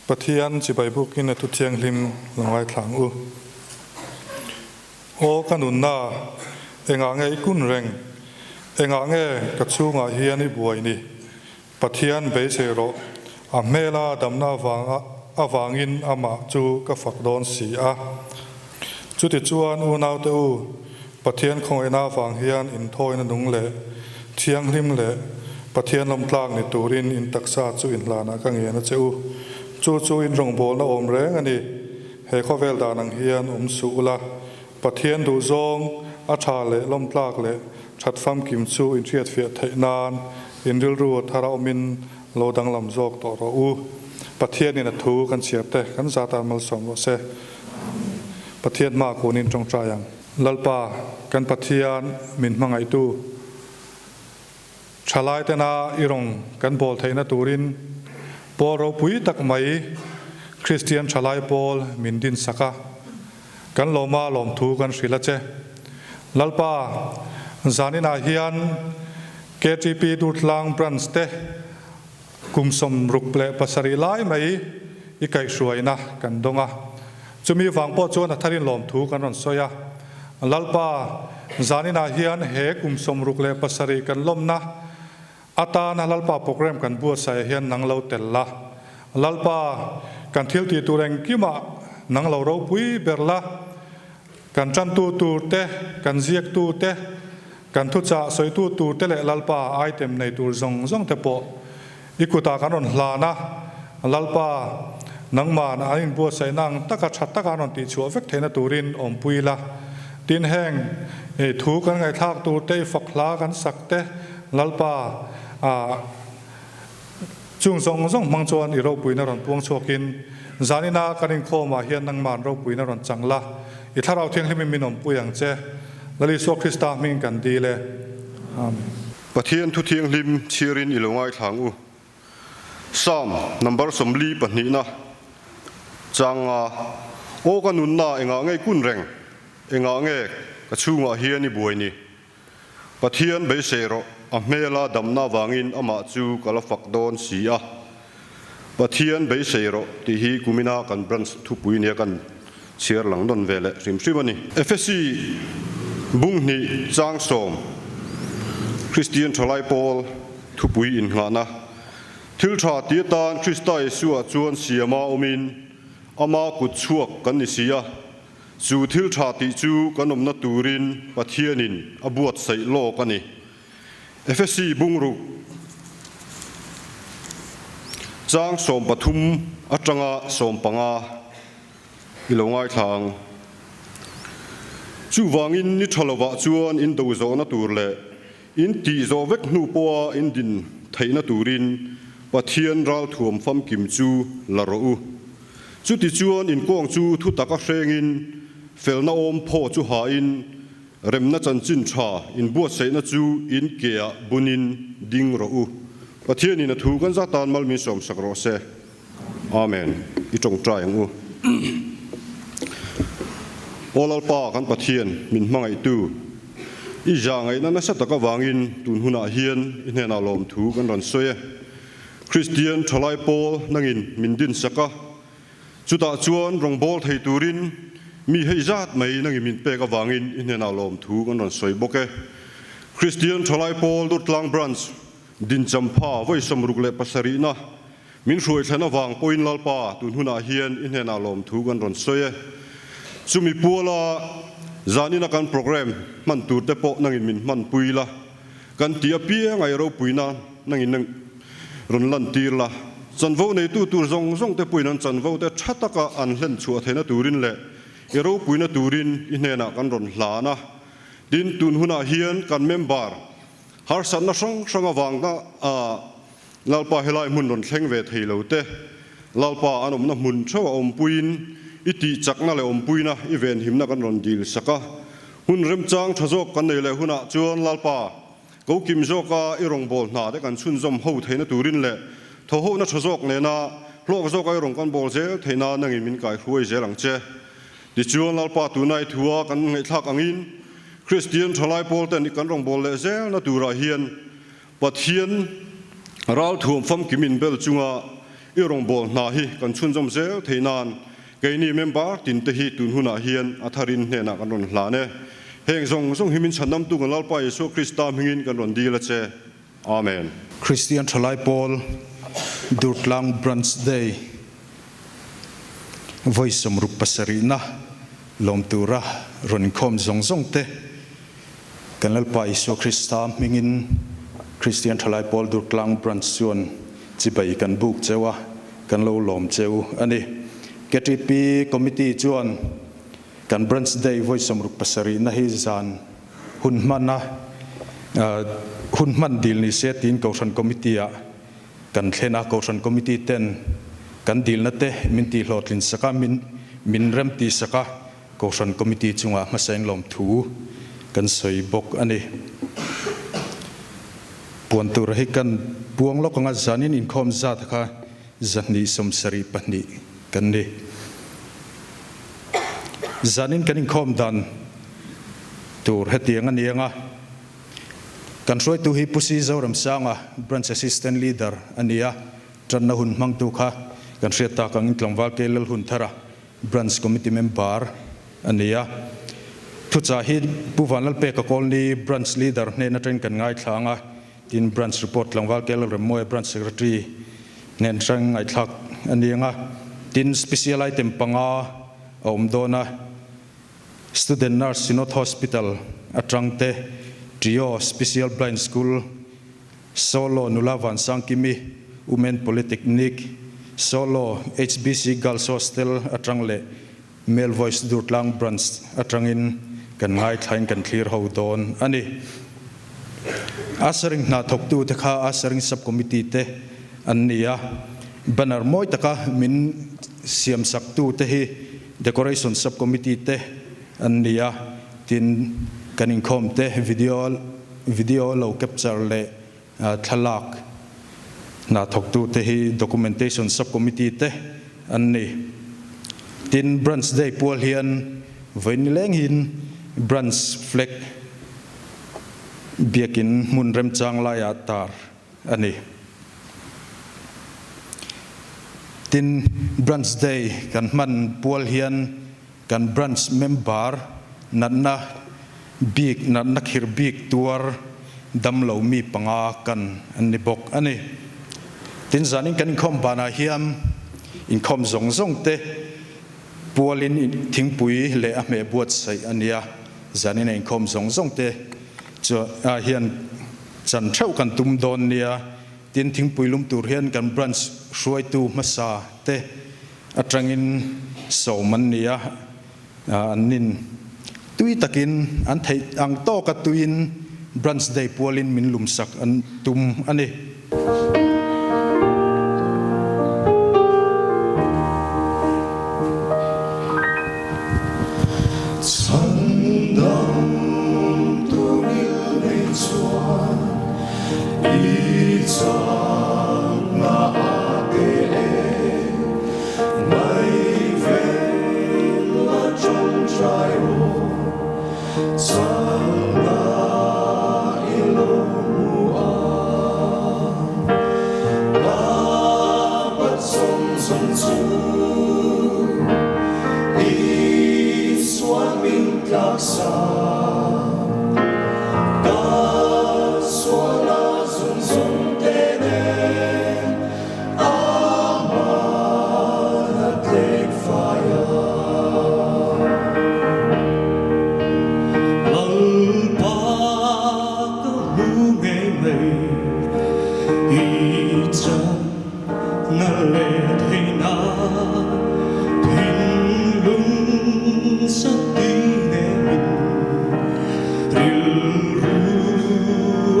Pathian chibai bukin a thu thianghlim lo ngaithla ang u. Aw ka nunna, engah nge i kun reng? Engah nge ka chhungah hian i buai ni? Pathian beisei rawh, a hmela damna avanga avangin amah chu ka fak dawn si a. Chutichuan unaute u, Pathian khawngaihna avang hian inthawina nung leh thianghlim leh Pathian lawmtlak ni turin in taksa chu inhlanah ka ngen a che u. Chu chu in rawngbawlna awm reng a ni. He khawvel dan ang hian awm suh ula, Pathian duhzawng a tha leh lawmtlak leh that famkim chu in hriatfiah theih nan in rilru a thar a awmin lo danglam zawk tawh rawh u. Pathianin a thu kan chhiar te kan zat a malsawm rawh se. Pathian hma kunin tawngtai ang. Lalpa, kan Pathian min hmangaihtu, thalai tena i rawng kan bawl theihna turin pawl ropui tak mai Kristian thalai pawl min din sak a, kan lawma lawmthu kan hrilh a che. Lalpa, zaninah hian KTP Durtlang Branch te Kum 67 lai mai i kaihhruaina kan dawng a, chumi vang pawh chuan a tharin lawmthu kan rawn sawi a. Lalpa, zaninah hian he kum 67 kan lawmna atana Lalpa program kan buatsaih hian nang lo tel la. Lalpa, kan thil tih tur engkimah nang lo ropui ber la. Kan tantu tur te, kan ziaktu te, kan thuchah sawitu tur te leh Lalpa item nei tur zawng zawng te pawh i kutah kan rawn hlan a, Lalpa nangman an inbuatsaihna ang taka tha taka an rawn tihchhuah vek theihna turin awmpui la. Tin heng thu kan ngaihthlak tur te, i fak hla kan sak te, Lalpa Chung zawng zawng hmang chuan i ropuina rawn puang chhuakin, zanina kan inkhawmah hian nangman ropuina rawn chang la, i Thlarau Thianghlimin min awmpui ang che. Lal Isua Krista hming kan dil e. Amen. Pathian thu thianghlim chhiarin i lo ngaithla ang u. Psalm number 42 na changa, Aw ka nunna engah nge i kun reng? Engah nge ka chhungah hian i buai ni? Pathian beisei rawh, a hmela damna avangin amah chu ka la fak dawn si a. Pathian beisei rawh tih hi kumina kan branch thupui nia kan chhiar lang nawn ve leh hrim hrim a ni. Efesi bung hnih chang sawm Kristian thalai pawl thupui innghahna thil tha ti atan Krista Isua chuan siama awmin ama kut chhuak kan ni si a. Chu thil tha tih chu kan awmna turin Pathianin a buatsaih lawk a ni. Efesi bungruk chang 13 atanga 15 i lo ngaithla ang. Chuvangin ni tha lovah chuan in do zawhna tur leh in tih zawh vek hnu pawha in din theihna turin Pathian ralthuam famkim chu la rawh u. Chutichuan inkawng chu thu taka hrengin, felna awm phaw chu hain, remna chanchin tha inbuatsaihna chu in keah bunin ding rawh u. Pathianin a thu kan zatan mal min sawmsak rawh se. Amen. I tawngtai ang u. Aw Lalpa kan Pathian min hmangaihtu, i zah ngaihna nasa tak avangin tun hunah hian i hnenah lawmthu kan rawn sawi e. Kristian thalai pawl nangin min din sak a, chutah chuan rawngbâwl thei turin mi hei zat mai nangin min pek avangin i hnenah lawmthu kan rawn sawi bawk e. Kristian thalai pawl Durtlang Branch Dinchampha vawi 67na min hruai thlen avang pawhin Lalpa tun hunah hian i hnenah lawmthu kan rawn sawi e. Chumi puala zanina kan program hman tur te pawh nangin min hmanpui la. Kan ti apiang a i ropuina nangin rawn lantir la, chanvo neitu tur zawng zawng te pawhin an chanvo te tha taka an hlen chhuah theihna turin leh i ropuina turin i hnenah kan rawn hlan a. Tin, tun hunah hian kan member harsatna hrang hrang avanga Lalpa helai hmun rawn thleng ve thei lo te, Lalpa an awmna hmun theuh a awmpuiin i tihchakna leh awmpuina i venhimna kan rawn dil sak a. Hun remchang tha zawk kan nei leh hunah chuan Lalpa, ko kim zawka i rawngbâwl hna te kan chhunzawm ho theihna turin leh thawhhohna tha zawk nena hlawk zawka i rawn kan bâwl zel theihna nangin min kaihruai zel ang che. Tichuan Lalpa tuna i thua kan ngaihthlak angin Kristian thalai pawl ten i kan rawngbâwl leh zelna turah hian Pathian ralthuam famkim inbel chunga I rawngbâwl hna hi kan chhunzawm zêl thei nân keini member tinte hi tûn hunah hian a tharin hnênah kan rawn hlân e. Hêng zawng zawng hi min chhandamtu kan Lalpa Isua Krista hmingin kan rawn dîl a che. Amen. Kristian Thalai Pawl Durtlang Branch Day vawi 67na lawm tura rawn inkhawm zawng zawng te kan Lalpa Isua Krista hmingin Kristian Thalai Pawl Durtlang Branch chuan chibai kan buk cheu a, kan lo lawm cheu a ni. KTP Committee chuan kan Branch Day vawi 67na hi zan Hun hmana hun hman dil ni se tiin Kohhran Committee-ah kan thlen a, Kohhran Committee ten kan dilna te min tihhlawhtlin sak a, min min remti sak a, Kohhran Committee chungah hmasain lawmthu kan sawi bawk a ni. Puan tura hi kan puang lawk anga zanin inkhawm zat kha 272 kan ni. Zanin kan inkhawm dan tur hetiang a ni anga, kan hruaitu hi Pu Si Zoramsanga, Branch Assistant Leader a ni a, tanna hun hmangtu kha kan hriat tak angin tlangval Kei Lalhunthara, Branch Committee Member a ni a. Thuchah hi Pu Vanlalpeka Kawlni, Branch Leader hnen atangin kan ngaithla anga, Tin, Branch Report tlangval Kel Remmawia Branch Secretary nen hrang ngaihthlak a ni ang a. Tin, Special Item panga a awm dawn a, Student Nurse Synod Hospital atang te, Trio Special Blind School, Solo Nula Vansangkimi Women Polytechnic, Solo HBC Girls Hostel atang leh Male Voice Durtlang Branch atangin kan ngaithlain kan thlir ho dawn a ni. Ushering hna thawktute kha Ushering Sub-Committee te an ni a, banner mawi taka min siamsaktute hi Decoration Sub-Committee te an ni a, tin kan inkhawm te video video lo capture leh thlalak hna thawktute hi Documentation Sub-Committee te an ni. Tin, Branch Day pual hian vawi nilengin Branch Flag biakin hmun remchang laiah tar a ni. Tin, Branch Day kan hman pual hian kan Branch member natna bik natna khir bik tuar damlo mi panga kan an ni bawk a ni. Tin, zanin kan inkhawm banah hian inkhawm zawng zawng te pualin thingpui leh a hmeh buatsaih a nia. Zanin a inkhawm zawng zawng te chu hian chan theuh kan tum dawn nia. Tin, thingpui lum tur hian kan branch hruaitu hmasa te atangin sawm an ni a, an nin tui takin an theih ang tawka tuiin Branch Day pualin min lumsak an tum a ni. Chhandam tu mil nei chuan i chakna a te e, Mai ven la tawngtai rawh, chakna i lo hmu a. Ka pat zawng zawng chu Isuan min tlaksa, Ka suala zung zung te nen Aman a tlek fai a. Lalpa ka hmu ngei mai i chan na leh theihna thinlung sati nemin rilru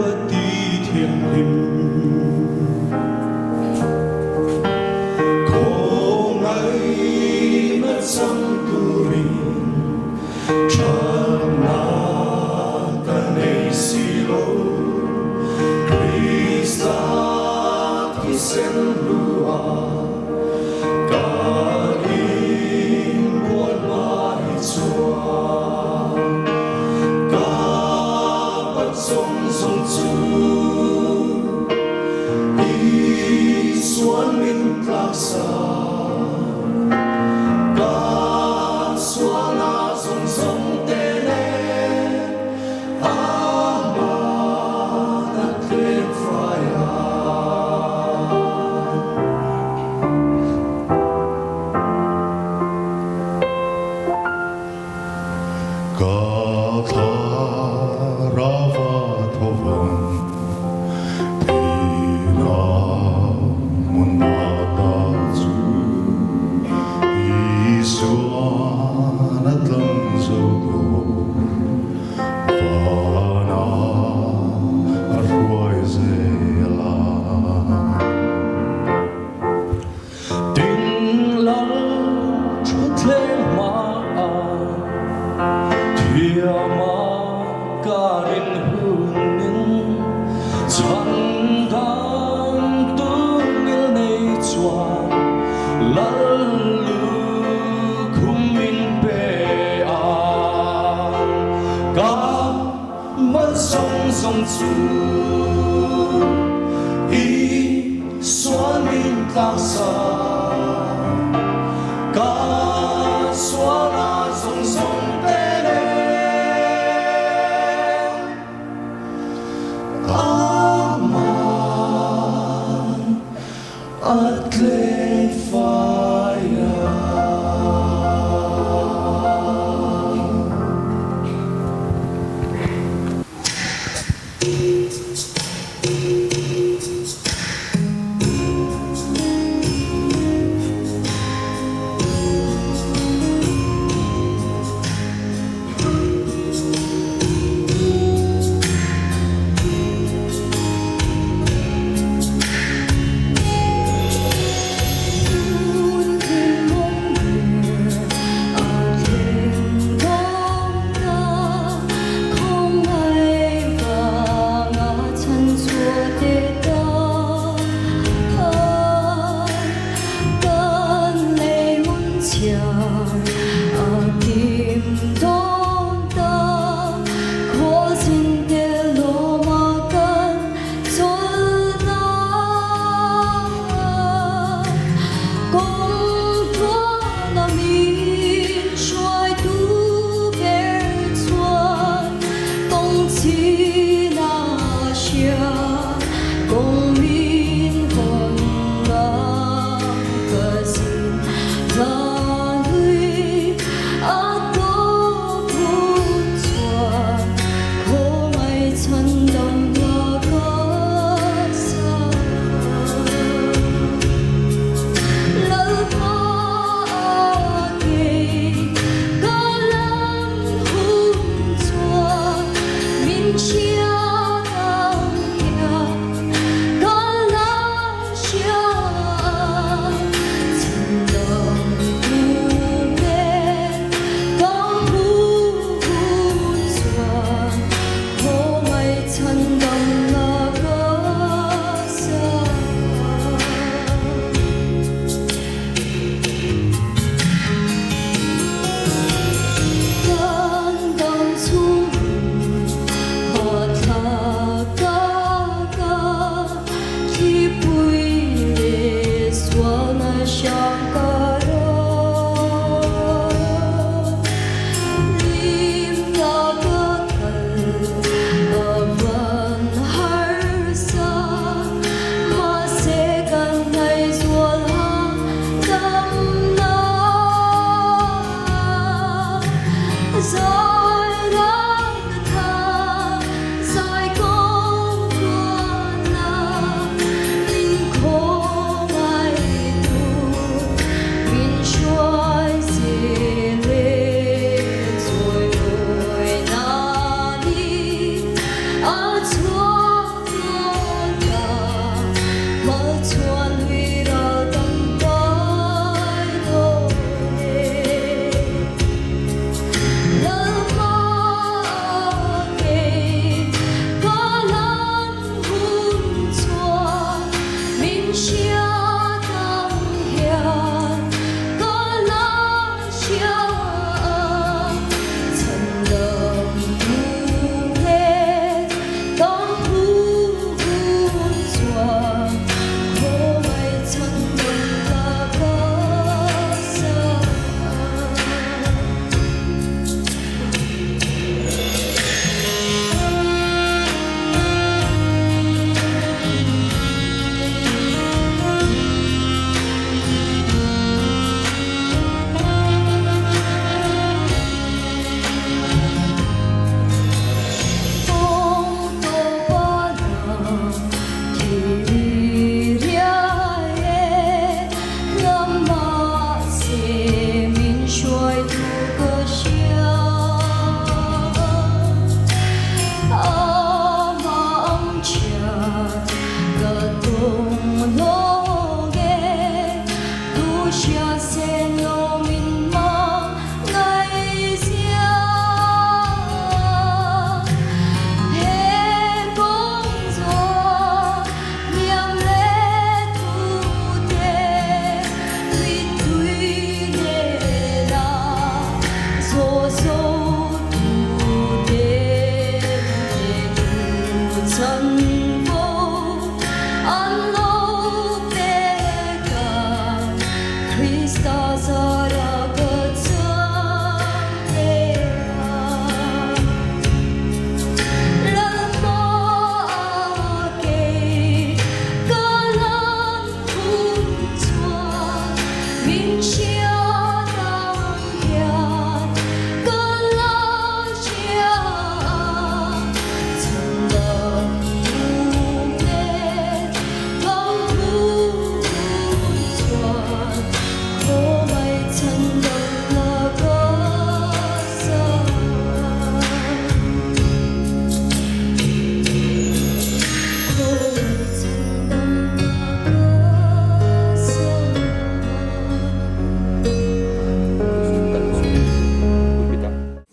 a ti thianghlim. Khawngaihna chang turin thatna ka nei si lo, Krista thisen hlua ka inbual hma hi chuan ka pat zawng zawng chu Isuan min tlak. tlaksa Ka sualna zawng zawng te nen Aman a tlem fai a. Ka thlarava thovang thina hmun ata chu Isuan a tlang zo dawn vana a hruai zel a. Ding lal thutthleng hmaah thiama karin hunin chhan dam tungil nei chuan lal lukhum min pe ang. Ka man zawng zawng chu i sual min tlangsa ka suala zawng zawng te nen Aman a tlen fai a.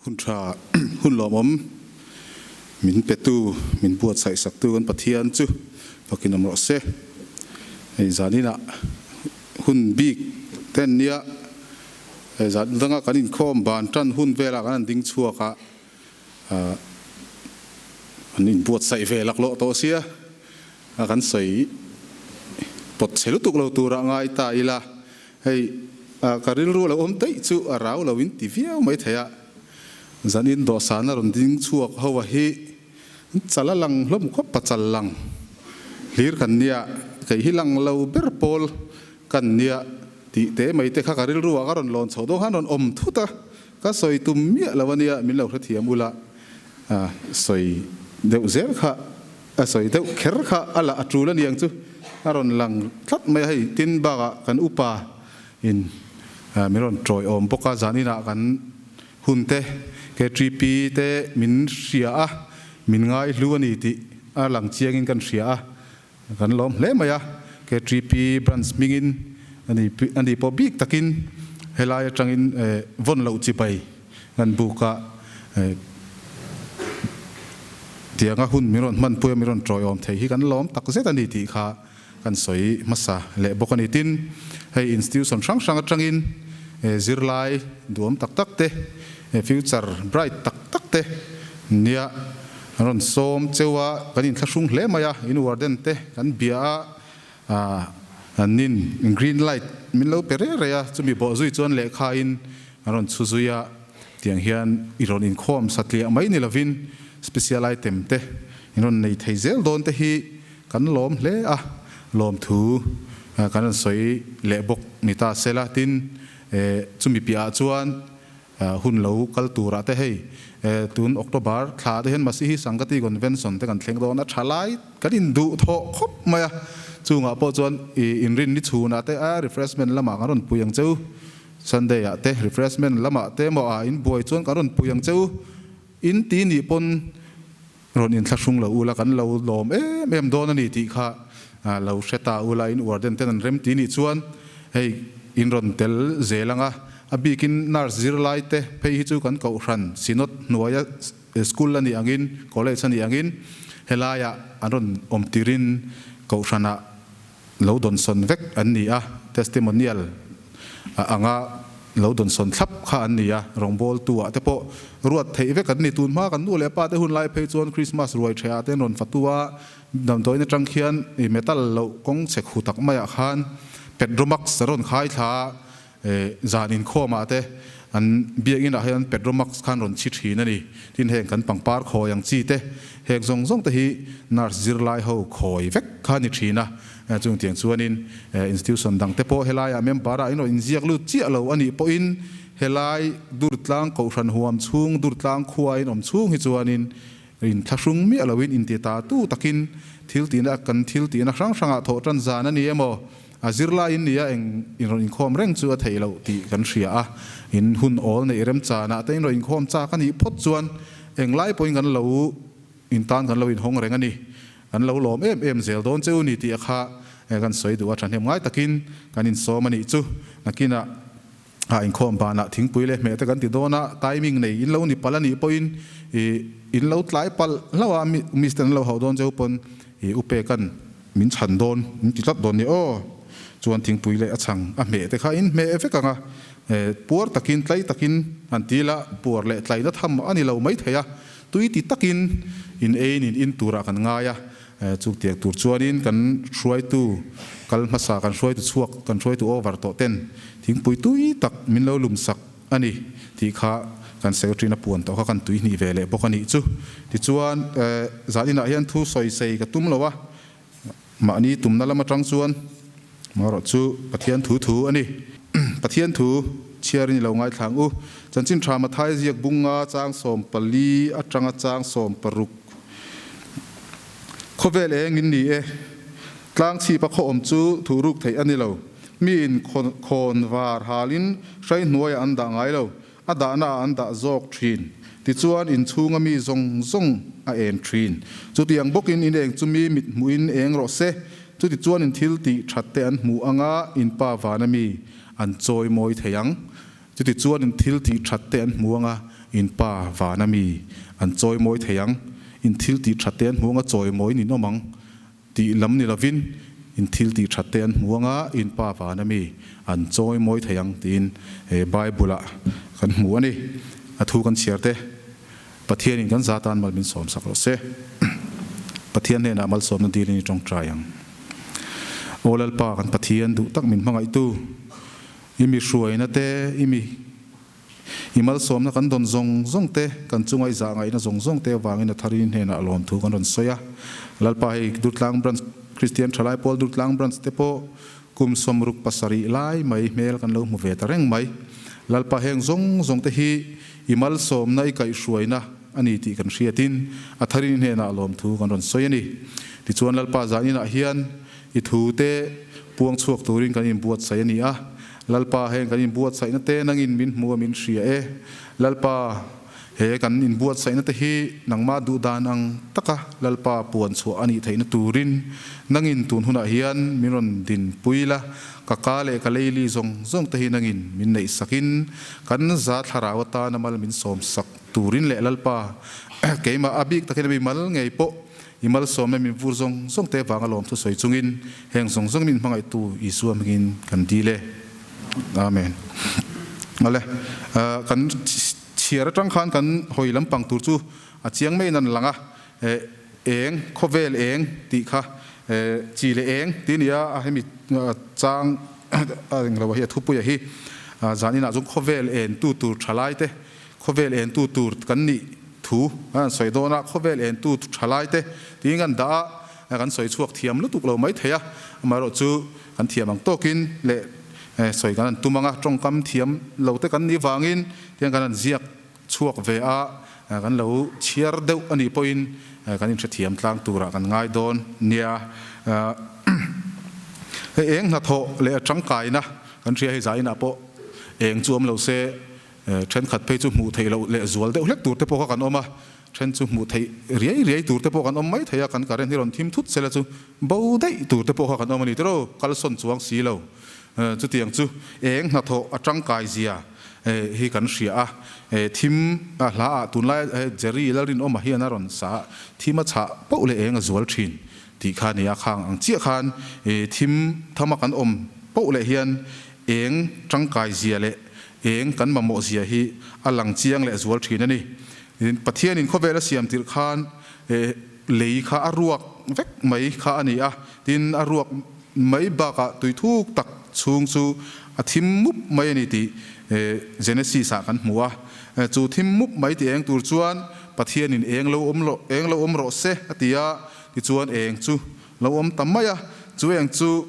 Hun tha hun lawmawm min petu min buatsaih saktu kan Pathian chu fakin awm rawh se. Hei zaninah hun bik ten nia hei zan danga kan inkhawm ban tan hun velah kan han ding chhuak a, an inbuatsaih ve laklawh tawh sia a kan sawi pawt chhe lutuk lo turah ngai ta ila. Hei, ka rilru lo awm daih chu a rau lo in ti viau mai thei a, zanin dawhsana rawn ding chhuak ho a hi chal a lang hlawm khawp a chal lang hlir kan nia, kei hi lang lo ber pawl kan nia tih te mai te kha ka rilru ah ka rawn lawn chhoh dawn khan rawn awm thut a, ka sawi tum miah lo a nia min lo hrethiam ula sawi deuh zel kha. A sawi deuh kher kha a lah a tul a niang chu a rawn lang tlat mai a, hei tin bakah kan upa in min rawn tawi awm bawk a, zan inah kan hun te KTP te min hria a, min ngaihlu a ni tih a lang chiangin kan hria a, kan lawm hle mai a, KTP branch hmingin a ni pawh bik takin helai atangin vawn loh chibai kan buk a. Tianga hun min rawn hmanpui a, min rawn tawiawm thei hi kan lawm tak zet a ni tih kha kan sawi hmasa leh bawk a ni. Tin, hei institution hrang hrang atangin zirlai duhawm tak tak te, future bright tak tak te nia an rawn sawm cheu a, kan inthlahrung hle mai a, in warden te kan bia a, an nin green light min lo pe rei rei a, chumi bawh zui chuan lehkha in an rawn chhu zui a. Tiang hian i rawn inkhawm satliah mai ni lovin special item te in rawn nei thei zel dawn te hi kan lawm hle a, lawmthu kan rawn sawi leh bawk ni ta se la. Tin, chumi piahah chuan hun lo kal turah te hei tun October thla te hian Masihi Sangati Convention te kan thleng dawn a, tha lai kan induh thawh khawp mai a, chungah pawh chuan i inrinni chhunah te a refreshment lamah kan rawn pui ang che u. Sunday ah te refreshment lamah te emaw ah in buai chuan kan rawn pui ang che u, in ti nih pawn rawn inthlahrung lo ula kan lo lawm em em dawn a ni tih kha lo hre ta ula, in warden ten an rem ti nih chuan hei in rawn tel zel ang a, a bikin nurse zirlai te phei hi chu kan kohhran synod hnuaia school a nih angin college a nih angin helaiah an rawn awm tirin kohhranah Lo dawnsawn vek an ni a, testimonial anga lo dawnsawn thlap kha an ni a, rawngbawltu ah te pawh ruat theih vek an ni. Tun hma kan nu leh pa te hun lai phei chuan Christmas ruai ṭheh ah te an rawn fatu a, damdawiin aṭang khian metal loh kawng chhe khu tak maiah khan Petromax a rawn khai thla a, Zan inkhawmah te an biakinn ah hian Petromax khan rawn chhi thin a ni. Tin heng kan pangpar khawi ang chi te, heng zawng zawng te hi nurse zirlai ho khawi vek kha a ni thin a. Chung tiang chuanin institution dang te pawh helaiah member ah in rawn inziak lut chiah lo a nih pawhin helai Durtlang Kohhran huam chhung, Durtlang khua in awm chhung hi chuanin inthlahrung miah loin inti ta tu takin thil tihna kan thil tihna hrang hrangah thawh tan zan a ni emaw A zirlaiin nia eng in rawn inkhawm reng chu a theih loh tih kan hria a, in hun awl neih remchanah te in rawn inkhawm chak a nih phawt chuan englai pawhin kan lo in tan kan lo inhawng reng a ni. Kan lo lawm em em zel dawn che u ni tih a kha kan sawi duh a, thahnem ngai takin kan insawm a nih chu. Nakinah a inkhawm banah thingpui leh hmeh te kan ti dawn a, timing nei in lo ni palh a nih pawhin ih in lo tlai palh hlauh a, miss ten an lo hauh dawn che u pawn ih u Pekan min chhan dawn min ti tlat dawn ni aw. Chuan thingpui leh a chhang a hmeh te kha in hmeh vek ang a, puar takin tlai takin han ti ila puar leh tlaina tham a ni lo maithei a, Tui ti takin in eiin in in turah kan ngai a, chutiang tur chuanin kan hruaitu kal hmasa, kan hruaitu chhuak, kan hruaitu over tawh ten thingpui tui tak min lo lum sak a ni tih kha kan secretary-in a puan tawh kha kan tui hnih ve leh bawk a nih chu. Tichuan zan inah hian thu sawi sei ka tum lo a, Mahni tumna lam atang chuan marawh chu Pathian thu thu a ni. Pathian thu chhiarin i lo ngaithlang u. Chanchin tha Mathai ziak bunga chang 14 atanga chang 16. Khawvel eng in ni e. Tlang chhipa khaw awm chu thu ruk theih a ni lo. Miin khawn var halin hrai hnuaiah an dah ngai lo. A dahna ah an dah zawk thin. Tichuan inchhunga mi zawng zawng a en thin. Chutiang bawkin in eng chu mi mit hmuhin eng rawh se. Chutichuan in thil tih that te an hmuh anga in pa vana mi an chawi mawi thei ang. Chutichuan in thil tih that te an hmuh anga in pa vana mi an chawi mawi thei ang. In thil tih that te an hmuh anga chawi mawi nin awm ang. Tih lam ni lovin in thil tih that te an hmu anga in pa vana mi an chawi mawi thei ang tiin he Bible ah kan hmu a ni. A thu kan chhiar te Pathianin kan za tan mal min sawm sak rawh se. Pathian hnenah malsawmna dilin i tawngtai ang. Aw Lalpa kan Pathian duh tak min hmangaihtu i mi hruaina te i mi I malsawmna kan dawn zawng zawng te, kan chunga i zah ngaihna zawng zawng te avangin a tharin hnenah lawmthu kan rawn sawi a. Lalpa hei Durtlang Branch Kristian Thalai Pawl Durtlang Branch te pawh kum 67 lai mai hmel kan lo hmu ve ta reng mai. Lalpa heng zawng zawng te hi i malsawmna i kaihhruaina a ni tih kan hriatin a tharin hnenah lawmthu kan rawn sawi a ni. Tichuan Lalpa zaninah hian i thu te puang chhuak turin kan inbuatsaih a ni a. Lalpa, heng kan inbuatsaihna te nangin min hmu a min hria e. Lalpa, he kan inbuatsaihna te hi nangmah duh dan ang taka Lalpa puan chhuah a nih theihna turin nangin tun hunah hian min rawn dinpui la, ka ka leh ka leili zawng zawng te hi nangin min neih sakin kan za thlarau atana mal min sawm sak turin leh Lalpa, keimah a bik takin a mi mal ngei pawh I malsawmna min vur zawng zawng te vanga lawmthu sawi chungin heng zawng zawng min hmangaihtu Isua hmingin kan dil e. Amen. Awle, kan chhiar atang khan kan hawi lampang tur chu a chiang maiin an lang a, eng, khawvel eng tih kha chi leh eng tih a ni a, hemi chang a englo hi a thupuia hi zaninah chuan khawvel entu tur thalai te Khawvel entu tur kan nih thu kan han sawi dawn a, khawvel entu thalai te tiin kan dah a, kan sawi chhuak thiam lutuk lo mai thei a, amaherawh chu kan thiam ang tawkin leh sawi kan han tum ang a, tawngkam thiam lo te kan nih vangin tiang kan han ziak chhuak ve a, kan lo chhiar deuh a nih pawhin kan inhrethiam tlang turah kan ngai dawn nia. Hei eng hnathawh leh a tangkaina kan hria hei zainah pawh eng chu awm lo se, Thenkhat phei chu hmuh theih loh leh zual deuh hlek tur te pawh kha kan awm a, then chu hmuh theih riai riai tur te pawh kan awm mai thei a, kan current hi rawn thim thut sela chu bo daih tur te pawh kha kan awm a ni tiraw, kalsawn chuang si lo. Chutiang chu eng hnathawh a tangkai zia hi kan hria a, thim a hla ah tunlai Jerry Lalrinawma hian a rawn sa a, thim a chhah poh leh eng a zual thin tih kha a ni a, khang ang chiah khan thim thama kan awm poh leh hian eng tangkai zia leh Eng kan mamawh zia hi a lang chiang leh zual thin a ni. Pathianin khawvel a siam tirh khan lei kha a ruak vek mai kha a ni a, tin a ruak mai bakah tui thuk tak chhung chu a thim mup mai a ni tih Genesis ah kan hmu a. Chu thim mup mai ti eng tur chuan Pathianin eng lo awm eng lo awm rawh se a ti a, tichuan eng chu lo awm ta mai a, chu eng chu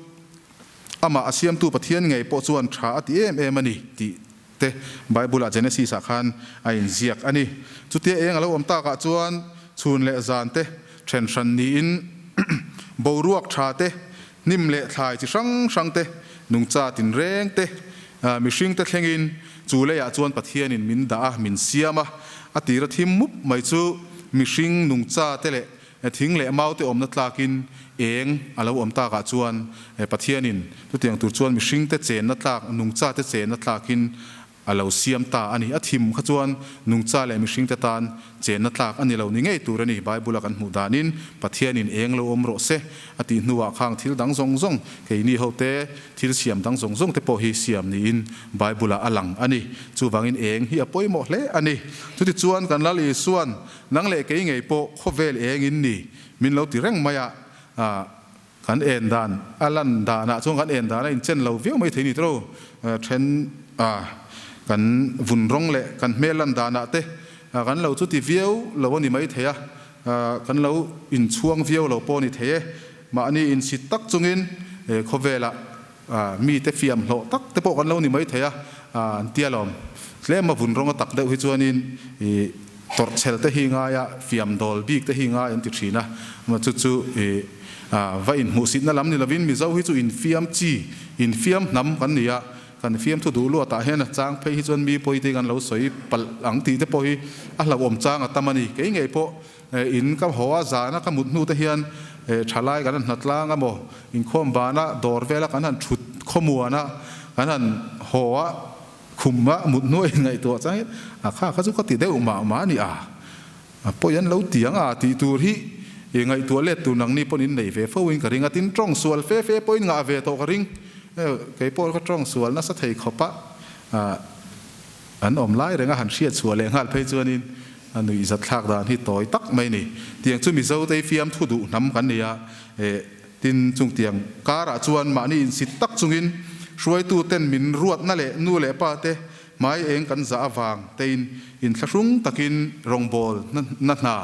Amah a siamtu Pathian ngei pawh chuan tha a ti em em a ni tih te Bible-ah Genesis-ah khan a inziak a ni. Chutia eng a lo awm takah chuan chhun leh zan te then hran niin boruak tha te, hnim leh thlai chi hrang hrang te, nungcha tinreng te, mihring te thlengin chu leiah chuan Pathianin min dah a, min siam a. A tira thim mup mai chu mihring nungcha te leh. Thing leh mau te awmna tlakin eng a lo awm takah chuan Pathianin chutiang tur chuan mihringte chenna tlak, nungchate chenna tlakin a lo siam ta a ni. A thim kha chuan nungcha leh mihringte tan chenna tlak a ni lo ni ngei tur a ni. Bible-a kan hmuh danin Pathianin eng lo awm rawh se a tih hnuah khang thil dang zawng zawng, keini hote thil siam dang zawng zawng te pawh hi siam niin Bible-ah a lang a ni. Chuvangin eng hi a pawimawh hle a ni. Chutichuan kan Lal Isuan Nang leh kei ngei pawh khawvel eng in ni min lo ti reng mai a, kan en dan a lan danah chuan kan en dan a inchen lo viau mai thei ni tawh then a kan vun rawng leh kan hmel lan danah te kan lo chuti viau lo a ni mai thei a, kan lo inchhuang viau lo pawh a ni thei e, mahni insit tak chungin khawvelah Mite fiam hlawh tak te pawh kan lo ni mai thei a, an tia lawm. Tlem a vun rawnga tak deuh hi chuanin i tawrhchhel te hi ngai a, fiam dawl bik te hi ngai an ti thin a. Chu chu i va inhmuhsitna lam ni lovin Mizo hi chu infiam chi, infiam hnam kan ni a, kan fiamthu duh luatah hian a chang phei hi chuan mi pawite kan lo sawi palh ang tih te pawh hi a hlauhawm chang a tam a ni. Kei ngei pawh In ka haw a, zana ka mut hnu te hian thalai kan han hnatlang a maw, inkhawm bana dawr vela kan han thut khawmuan a, kan han haw a, khum a mut hnu a inngaihtuah chang hian a kha kha chu ka ti deuh mah mah a ni a, a pawi an lo ti ang a tih tur hi ngaihtuah let tur nangni pawn in nei ve fo in ka ring a, tin tawng sual fe fe pawhin ngah ve tawh ka ring, kei pawh ka tawng sual nasa thei khawp a. An awm lai renga han hriat chhuah leh nghal phei chuanin a nuih zat thlak dan hi tawi tak mai ni. Tiang chu Mizo te fiamthu duh hnam kan ni a, eh, tin chung tiang karah chuan mahni insit tak chungin hruaitu ten min ruatna leh nu leh pa te hmai eng kan zah avang tein inthlahrung takin rawngbâwl na hna,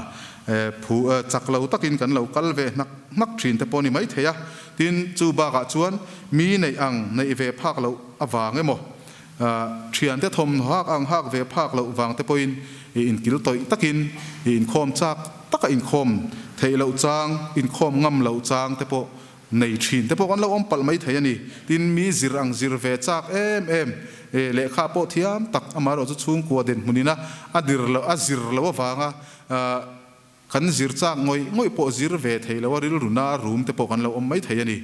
eh, phu, eh, chak lo takin kan lo kal ve hnak hnak thin te pawh a ni maithei a. Tin, chu bakah chuan mi neih ang neih ve phak loh avang emaw, Thiante thawmhnaw hak ang hak ve phak loh vang te pawhin i inkil tawih takin i inkhawm chak taka inkhawm theih loh chang, inkhawm ngam loh chang te pawh nei thin te pawh kan lo awm palh mai thei a ni. Tin, mi zir ang zir ve chak em em, lehkha pawh thiam tak amaherawhchu chhungkua dinhmunina a dir loh, a zir loh avanga Kan zir chak ngawih ngawih pawh zir ve thei lo a, rilru na rum te pawh kan lo awm mai thei a ni.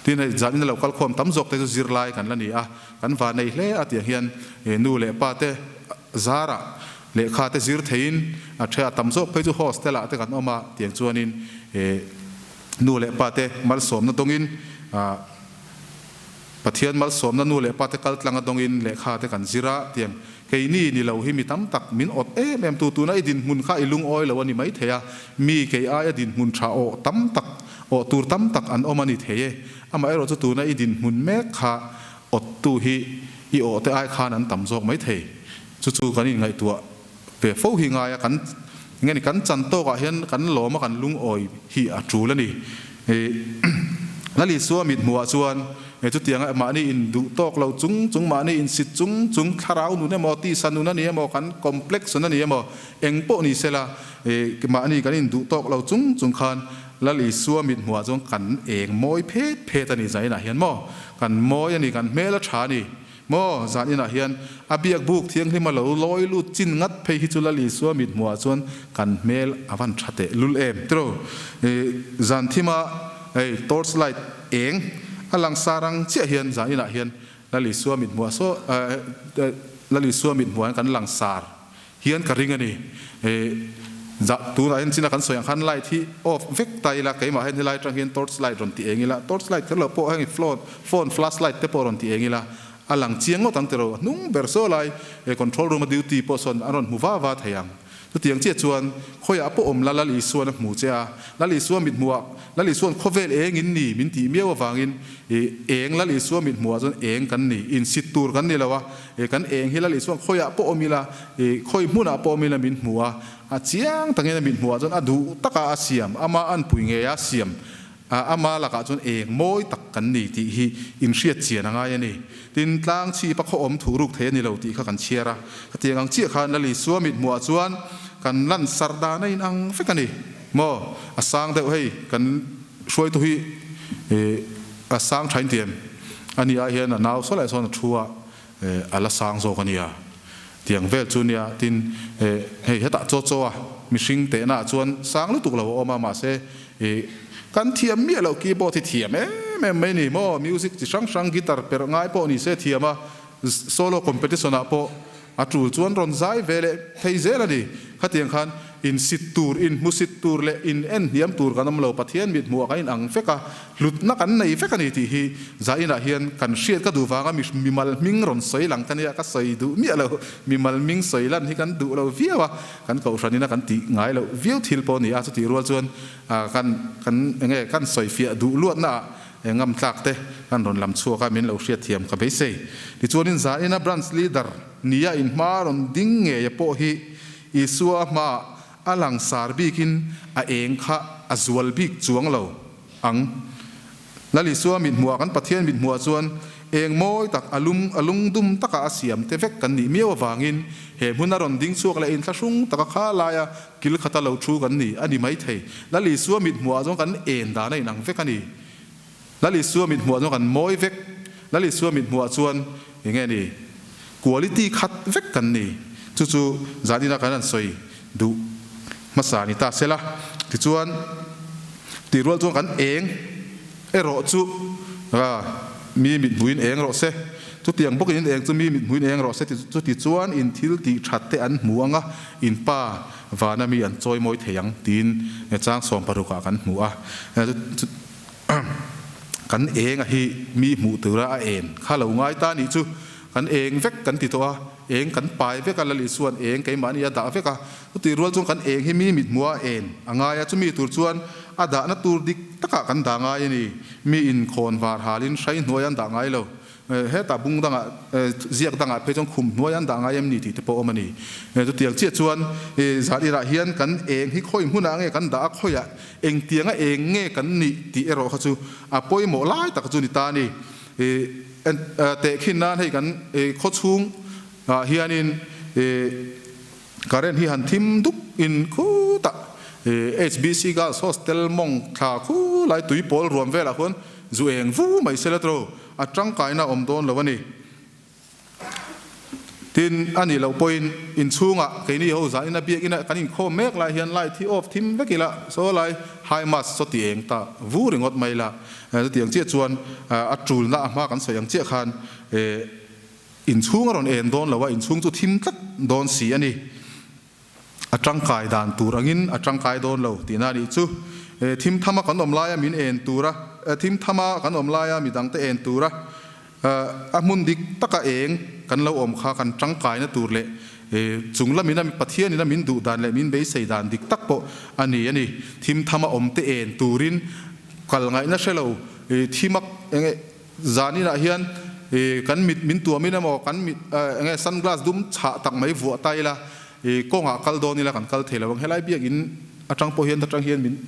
Tin hei zan in a lo kal khawm tam zawk te chu zir lai kan la ni a, kan va nei hle a tiang hian nu leh pa te zarah lehkha te zir theiin a the a tam zawk phei chu hostel ah te kan awm a tiang chuanin nu leh pa te malsawmna dawngin Pathian malsawmna nu leh pa te kal tlanga dawngin lehkha te kan zir a tiang Keini ni lo hi mi tam tak min awt em em tu tuna i dinhmun kha i lungawi lo a ni mai thei a, mi kei aia dinhmun tha awh tam tak, awh tur tam tak an awm a ni thei e. Amaherawh chu tuna i dinhmun mek kha awttu hi i awh te ai khan an tam zawk mai thei. Chu chu kan inngaihtuah ve fo hi ngai a, kan nge ni kan chan tawkah hian kan lawm a kan lungawi hi a tul a ni. Lalisua mithmuhah chuan chutianga mahni in duh tawk lo chung chung, mahni in sit chung chung, thlarau nun emaw, tisa nun a ni emaw, kan complex nun a ni emaw, eng pawh ni sela, mahni kan in duh tawk lo chung chung khan Lalisua mithmuhah chuan kan eng mawi phet phet a ni zainah hian maw? Kan mawi a ni, kan hmel a tha a ni. Maw, zan inah hian a biak buk thianghlim a lo lawi lut chin ngat phei hi chu Lal Isua mit hmuhah chuan kan hmel a van tha teh lul em tiraw? Zan thima hei torch light eng a lang sar ang chiah hian zan inah hian Lal Isua mit hmuhah saw Lal Isua mit hmuhah hian kan lang sar hian ka ring a ni. Zah tunah hian china kan sawi ang khan light hi off vek ta ila keimah hian helai atang hian torch light rawn ti eng ila torch light kher lo pawh heng phone flash light te pawh rawn ti eng ila a lang chiang ngawt ang tiraw hnung ber saw lai control room a duty pawh sawn an rawn hmu va va thei ang. Chutiang chiah chuan khawiah pawh awm la Lal Isuan a hmu che a, Lal Isua mithmuhah Lal Isuan khawvel eng in ni min tih miau avangin eng Lal Isua mithmuhah chuan eng kan ni insit tur kan ni lo a, E kan eng hi Lal Isuan khawiah pawh awm ila, e khawi hmunah pawh awm ila min hmu a, a chiang takin a mit hmuhah chuan a duh taka a siam, ama anpui ngei a siam, ama lakah chuan eng mawi tak kan ni tih hi inhriat chian a ngai a ni. Tin, tlang chhip a khaw awm thuh ruk thei a ni lo tih kha kan chhiar a, khatiang ang chiah khan Lal Isua mit hmuhah chuan kan lan sar dan a inang vek a ni maw? A sang deuh hei kan hruaitu hi e a sang thain tiam a ni ah hian a nau saw leh sawn a thu a, A la sang zawk a nia. Tiang vel chu nia tin hei hetah chaw chaw a. mihring tehna ah chuan sang lutuk lo a awm a, mahse ih kan thiam miah loh keyboard hi thiam em em mai ni maw, music chi hrang hrang guitar perh ngai pawh ni se thiam a, solo competition ah pawh a tul chuan rawn zai ve leh thei zel a ni. Khatiang khan insit tur, inhmusit tur leh in en hniam tur kan awm lo, Pathian mithmuh ah kan inang vek a, hlutna kan nei vek a ni tih hi zainah hian kan hriat ka duh vanga mimal hming rawn sawi lang ka nia, ka sawi duh miah lo, mimal hming sawi lan hi kan duh lo viau a, kan kohhran ina kan tih ngai loh viau thil pawh a ni a, chutih rual chuan kan kan enge kan sawi fiah duh luatna ah ngam tlak te kan rawn lam chhuak a, min lo hriat thiam ka beisei. Tichuanin zaina branch leader nia inhma rawn ding ngeia pawh hi Isua hmaah a langsar bikin a eng kha a zual bik chuang lo ang. Lal Isua mithmuhah kan Pathian mithmuhah chuan eng mawi tak a lum a lungdum taka a siam te vek kan nih miau avangin he hmun a rawn ding chhuak leh inthlahrung taka kha laia kil khata lo thu kan ni a ni maithei. Lal Isua mithmuhah chuan kan en dan a inang vek a ni. Lal Isua mithmuhah chuan kan mawi vek. Lal Isua mithmuhah chuan eng nge ni? Quality khat vek kan ni. Chu chu zanina kan han sawi duh hmasa ni ta sela. Tichuan, tih rual chuan kan eng erawh chu mi mithmuhin eng rawh se. Chutiang bawkin in eng chu mi mithmuhin eng rawh se. Chuti chuan in thil tih that te an hmu ang a, in pa vana mi an chawi mawi thei ang tiin chang sawmparukah kan hmu a. Kan eng a hi mi hmuh tura a en kha lo ngai ta nih chu kan eng vek kan ti tawh a, eng kan pai vek a, Lal Isua'n eng keimahni a dah vek a, chutih rual chuan kan eng hi mi mit hmuh a en a ngai a, chumi tur chuan a dahna tur dik takah kan dah ngai a ni, mi in khawn var halin hrai hnuai an dah ngai lo. Hetah bung dangah, ziak dangah phei chuan khum hnuai an dah ngai em ni tih te pawh awm a ni. Chutiang chiah chuan zan irah hian kan eng hi khawi hmunah nge kan dah a, khawiah engtianga eng nge kan nih tih erawh kha chu a pawimawh lai tak chu ni ta a ni. Tehkhin nan hei kan khawchhung ah hianin current hi han thim dup in khutah HBC Girls Hostel mawng thla khu lai tui pawl ruam velah khuan zu eng vu mai sela tawh. A tangkaina awm dawn lo a ni. Tin, a nih loh pawhin inchhungah keini ho zanin a biakina kan inkhawm mek lai hian light hi off thim vek ila, saw lai high mast saw ti eng ta vu ringawt mai ila. Chutiang chiah chuan a tulna a hma kan sawi ang chiah khan inchhung a rawn en dawn lo a, inchhung chu thim tlat dawn si a ni. A tangkai dan tur angin a tangkai dawn lo tihna a nih chu. Thim thama kan awm laia min en tura, thim thama kan awm laia midangte en tura a hmun dik taka eng kan lo awm kha kan tangkaina tur leh chung lamina Pathianina min duh dan leh min beisei dan dik tak pawh a ni a ni. Thim thama awmte en turin kal ngaihna hre lo thimak enge Zaninah hian kan mit min tuamin emaw kan mit enge sunglass dum chhah tak mai vuah ta ila kawngah kal dawn ila kan kal thei lo ang. Helai biakinn atang pawh hian atang hian min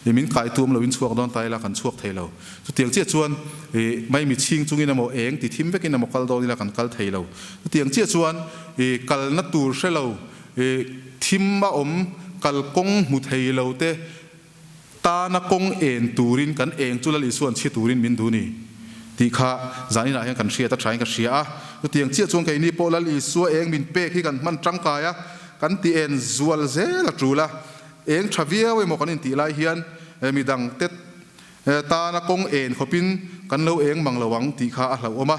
min kai tuam loin chhuak dawn ta ila kan chhuak thei lo. Chutiang chiah chuan maimi chhing chungin emaw eng ti thim vekin emaw kal dawn ila kan kal thei lo. Chutiang chiah chuan kalna tur hre lo thim a awm kalkawng hmu thei lo te Tana kawng en turin kan eng chu Lal Isua'n chhi turin min duh ni tih kha zaninah hian kan hriat a thain ka hria a. Chutiang chiah chuan keini pawh Lal Isua eng min pek hi kan hman tangkai a, kan ti en zual zel a tul a. Eng tha viau emaw kan intih lai hian midang te tana kawng en khawpin kan lo eng mang lo ang tih kha a hlauhawm a.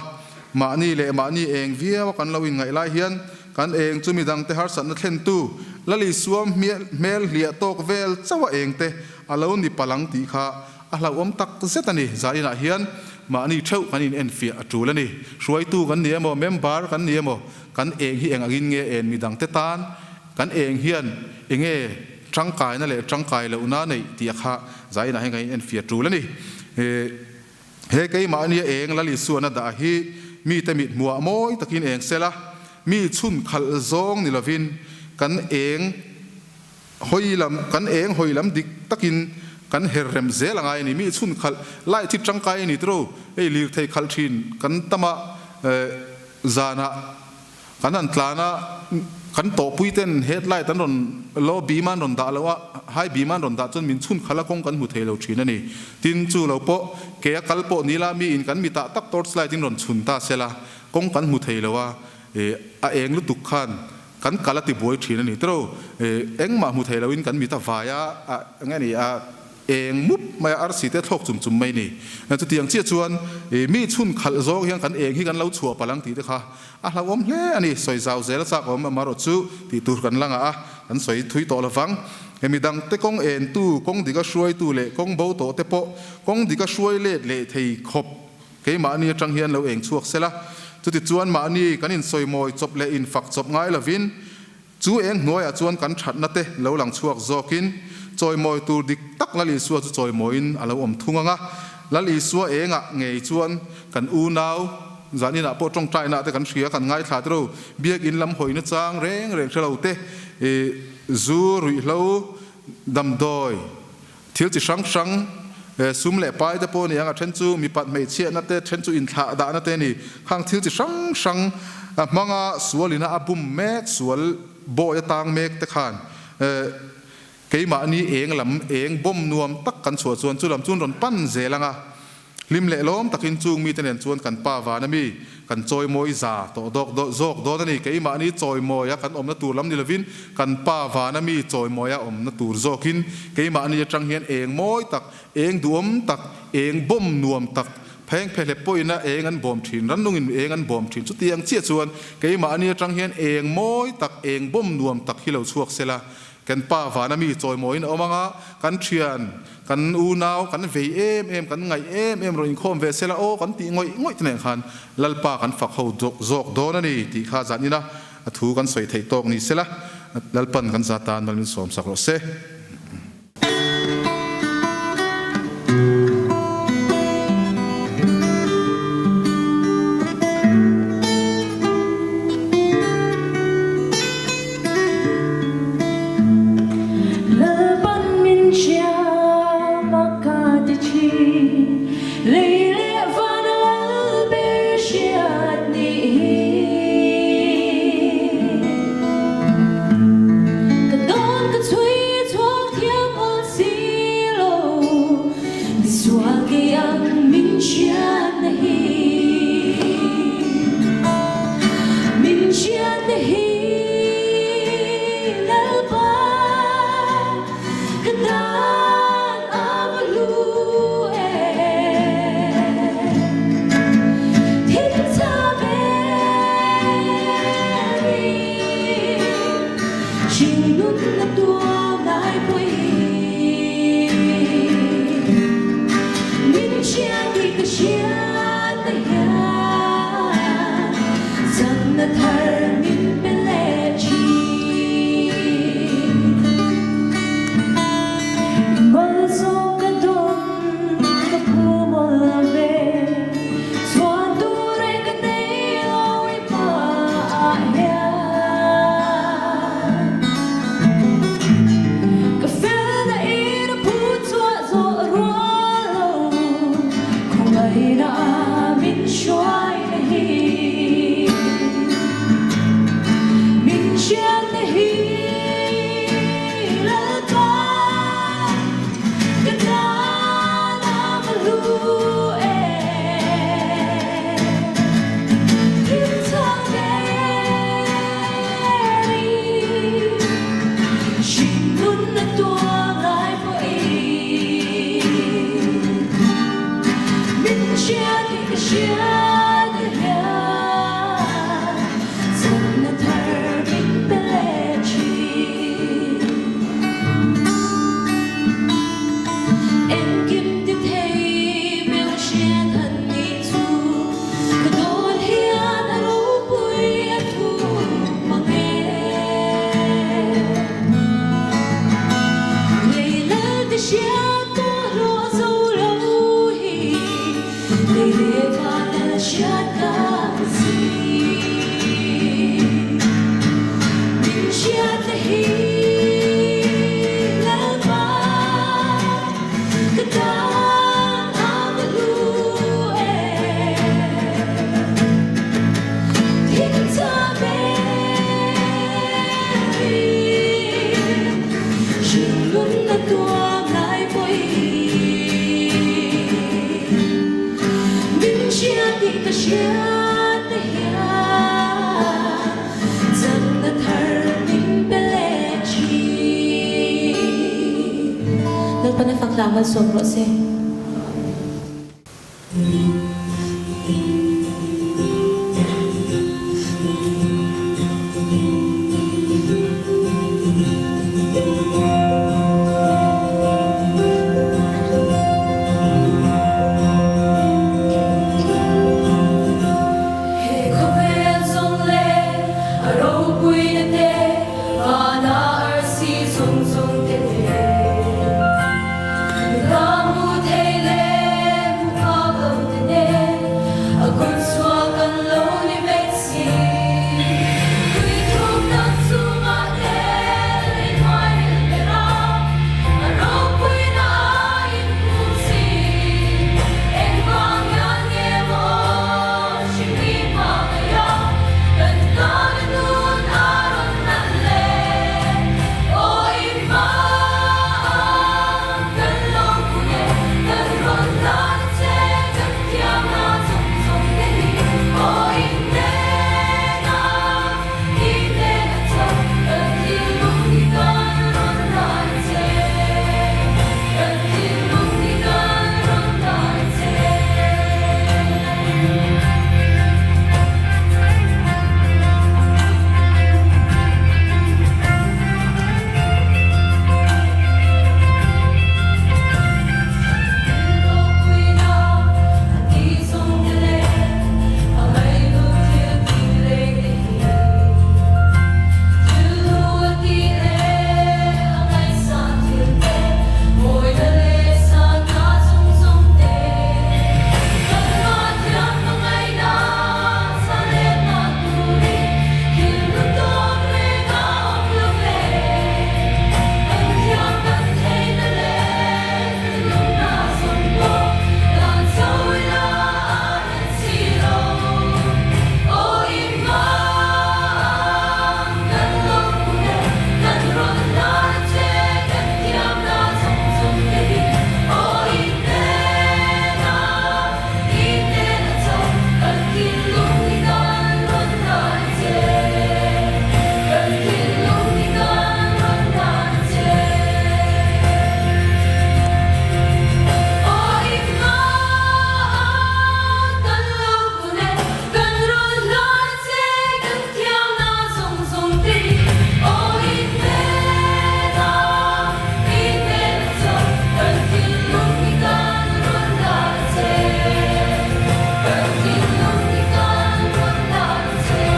Mahni leh mahni eng viau a kan lo inngaih lai hian Kan eng chu midangte harsatna thlentu Lal Isua hmel hliah tawk vel chauh a engte a lo ni palang tih kha a hlauhawm tak zet a ni. Zainah hian mahni theuh kan inenfiah a tul a ni. Hruaitu kan ni emaw, member kan ni emaw, kan eng hi eng angin nge en midangte tan kan eng hian enge tangkaina leh tangkai lohna neih tih a kha zainah hian kan inenfiah tul a ni. He keimahnia eng Lal Isuan a dah hi mite mit hmuah mawi takin eng sela, mi chhun khalh zawng ni lovin kan eng hawi lam kan eng hawi lam dik takin kan her rem zel a ngai a ni. Mi chhun khalh light hi tangkai a ni tiro, hei lirthei khalh thin kan tama zanah Kan han tlan a, kan tawhpui ten headlight an rawn low beam an rawn dah lo a, high beam an rawn dah chuan min chhun khalh a kawng kan hmu thei lo thin a ni. Tin, chu lo pawh ke a kal pawh ni la mi in kan mitah tak torch light in rawn chhun ta se la, kawng kan hmu thei lo a, a eng lutuk khan kan kal a tibuai thin a ni tiro. Engmah hmu thei loin kan mit a vai a, eng a ni a, eng mup mai a, arsi te thlawk chum chum mai ni. Chutiang chiah chuan mi chhun khalh zawng hian kan eng hi kan lo chhuah palh ang tih te kha a hlauhawm hle a ni. Sawi zau zel a chak awm amarawh chu tih tur kan la ngah a, kan sawi thui tawh lovang. Hemi dangte kawng entu, kawng dika hruaitu leh kawng bo tawh te pawh kawng dika hruai let leh thei khawp keimahni atang hian lo eng chhuak sela. Chutichuan mahni kan insawimawi chawp leh infak chawp ngai lovin chu eng hnuaiah chuan kan thatna te lo lang chhuak zawkin chawimawi tur dik tak Lal Isua chu chawimawiin a lo awm thung ang a. Lal Isua engah ngei chuan kan unau zaninah pawh tawngtainah te kan hria kan ngaithla te ro biakin lam hawina chang reng reng hre lo te Zu, ruihhlo, damdawi, thil chi hrang hrang, sum leh pai te pawh a ni ang, a then chu mipat hmeichhiatna te, then chu inthlah dahna te a ni. Khang thil chi hrang hrang hmanga sualina a bum mek, sual bawi a tang mek te khan keimahni eng lam, eng bawm nuam tak kan chhuah chuan chu lam chu an rawn pan zel ang a. Hlim leh lawm takin chung mite nen chuan kan pa van ami kan chawimawi za tawh dawk zawk dawn a ni. Keimahni chawimawia kan awmna tur lam ni lovin kan pa van ami chawimawia awmna tur zawkin keimahni atang hian eng mawi tak, eng duhawm tak, eng bawm nuam tak, pheng phehlep pawhin a eng an bawm thin, rannungin eng an bawm thin. Chutiang chiah chuan keimahni atang hian eng mawi tak, eng bawm nuam tak hi lo chhuak sela Kan pa vana mi chawimawiin a awm ang a, kan thian, kan unau, kan vei em em, kan ngaih em em rawn inkhawm ve sela aw kan tih ngawih ngawih te nen khan Lalpa kan fak ho zawk dawn a ni tih kha zan ina a thu kan sawi theih tawk ni sela Lalpan kan za tan mal min sawm sak rawh se. Lalpan min hriam a ka ti thin, lei leh van a lal ber hriat nih hi. Ka dawn ka chhui chhuak thiam awl si lo, misual kei ang min hriatna hi. Min hriatna hi Lalpa ka tan a va hlu em. Thil tha ber i hringnun na tuam lai pawhin min hriat hi ka hriatna hian chakna thar min pe leh thin. I malsawm ka dawn ka phu mawlh ve, chhuan tur e ka nei lo i hmaah hian. Ka felna in a phu chhuah zawh rual lo, khawngaihna min hruaina hi, min hriatna hi Lalpa ka tan a va hlu em. Thil tha ber i hringnun na tuar ngai pawhin min hria tih ka hria ti hian chakna thar min pe leh thin. Engkim ti thei hmel hriat han nih chu ka dawn hian a ropui a thu mang e. Lei lal ti hriat pawh hlawh zo lo hi lei leh van lal hriat ka si. Min hriatna hi Lalpa ka tan a va hlu em. Thil tha ber i hringnun na tuam lai pawhin min hria tih ka hriat te hian chakna thar hla malsawm rawh se. He khawvel zawng leh a ropuina te, vana arsi zawng zawng te nen. Nula hmu thei leh hmu phak lo te nen, a kut chhuah kan lo ni vek si. Tui thuk tak chungah te lei hnuai ril ber a, a ropuina a inhmu si. Engvang hian nge maw hringmi hma ngaih a, kan tana nun a rawn nalh le. Aw i hma kan lo hmu e, kan rawn hlan a che, kan thiamna zawng zawng te hi. Aw i hnena, i hnena chauh, kan thinlung hi kan rawn hlan a che, kan thinlung hi kan rawn hlan a che. Ropuina a tih zawng te leh a ngaihlu thil tih reng te hi. Thil hlu a tih leh a ngaihsan thil te, mawina leh sanna zawng zawng te. Kan Pathian hmangaihna zalenna turin thil hlu tawk reng a awm lo ve. Kan thiam kan theihna leh kan lungna zawng pawh dan chho ila a rel si lo. Aw i hma kan lo hmu e, kan rawn hlan a che, kan thiamna zawng zawng te hi. Aw i hnena, i hnena chauh, kan thinlung hi kan rawn hlan a che, kan thinlung hi kan rawn hlan a che. Aw i hma kan lo hmu e, kan rawn hlan a che, kan thiamna zawng zawng te hi. Aw i hnena, i hnena chauh, kan thinlung hi kan rawn hlan a che, kan thinlung hi kan rawn hlan a che.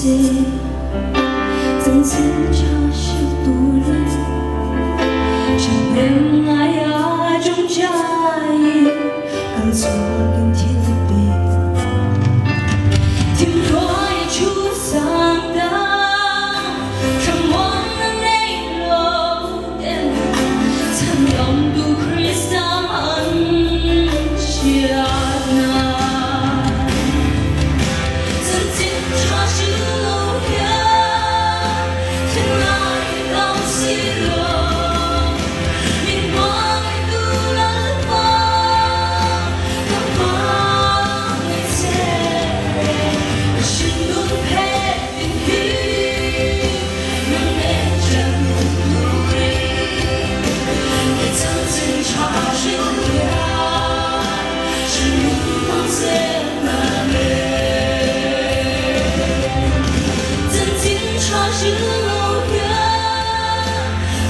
che Chanchin tha hril turin Thahnem ngaia tawngtaiin kal chhuakin thil pe Thimhruai a thu sang ta Thlamuanna nei lo ten Chhandamtu Krista an hriatna Chanchin tha hril lo hian thinlai a dam si lo Min hmangaihtu Lalpa ka hmangaih che Ka hringnun phet ding hi nang nen chen dun turin I chanchin tha hril hian hringnun hmang zel na nen. Chanchin tha hril lo hian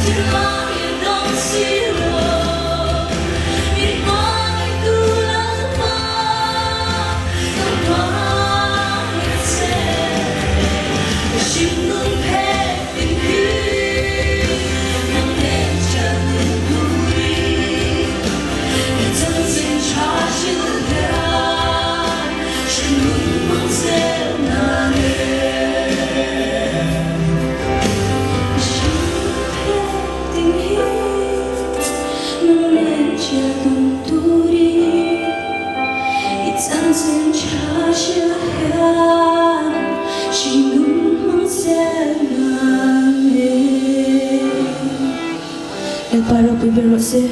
thinlai a dam si lo Min hmangaihtu Lalpa ka hmangaih che Ka hringnun phet ding hi nang nen chen dun turin I chanchin tha hril hian hringnun hmang zel na nen. Ka hringnun phet ding hi nang nen chen dun turin I chanchin tha hril hian hringnun hmang zel na nen. Lalpa ropui ber rawh se.